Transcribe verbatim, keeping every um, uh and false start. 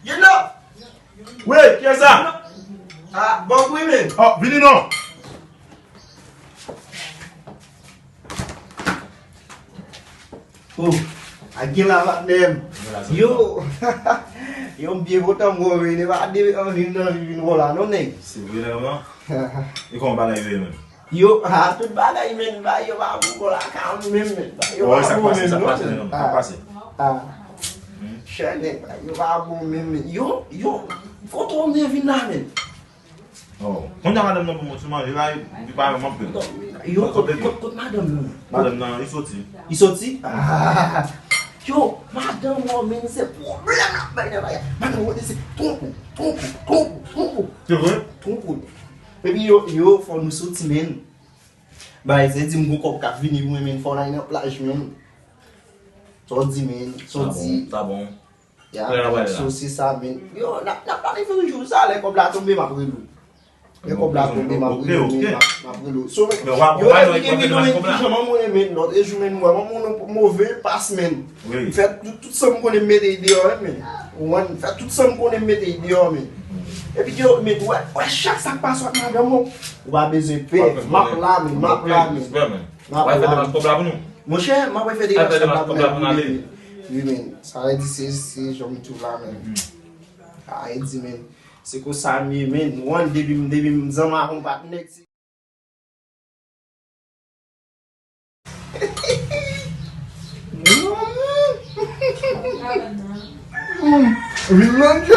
Jenòm! Wi, kiyès sa? Ah, bon, wi, men. Oh, vini non. Oh, a gen la patnè m. Yo, yo, m byen kontan m wè w, men e pa de anvi m nan vin wè w la non, nèg. Se vre, nèg, non? E kòman bagay yo ye menm? Yo, ah, tout bagay, men, bagay yo pa bon bò lakay mwen menm, men. Bagay yo pa bon menm, non, men. Sa k pase, sa k pase, non? Sa k pase? Ah. Chè nèg, bagay yo pa bon menm, men. Yo, yo, kote w vin la, men? Oh. Kounye a madanm nan ban mwen ti manje la, li pa yon manpil. Yo, kote, kote, kote madanm nan? Madanm nan, li soti. Li soti? Ah. Yo, madanm, oh, men se pwoblèm la, bagay nan bagay. Madanm, oh, se twonp ou, twonp ou, twonp ou, twonp ou. Se vre? Twonp ou. Epi yo, yo, fò nou soti, men. Bay, se di m gon kòb k ap vini pou mwen, men fò n al nan plaj, men. Sa w di, men, sa w di. Sa bon, sa bon. Ya, so se sa, men. Yo, n ap, n ap planifye yon jou sa, lè kòb la tonbe, m ap rele w. Lè kòb la tonbe, m ap rele w, men, m ap, m ap rele w. So, yo, epi gen videyo, men, kijan manman w ye, men, lòt jou, men, m wè manman w move pas, men. Fè tout, tout sa m konnen m mete l deyò, men. Ou konprann? Fè tout sa m konnen m mete l deyò, men. Epi yo, men, wè, wè chak sa k pase ak madanm ou, ou pa bezwen pè. M ap la, men, m ap la, men. M ap la, men. Monchè, m ap fè demach kòb la pou n ale. Wi, men. Sa vle di se, se jan m twouve la, men. Sa vle di, men. Se konsa m ye, men. Ou konprann, depi m, depi m zanmi ak yon patnè, se Vin manje!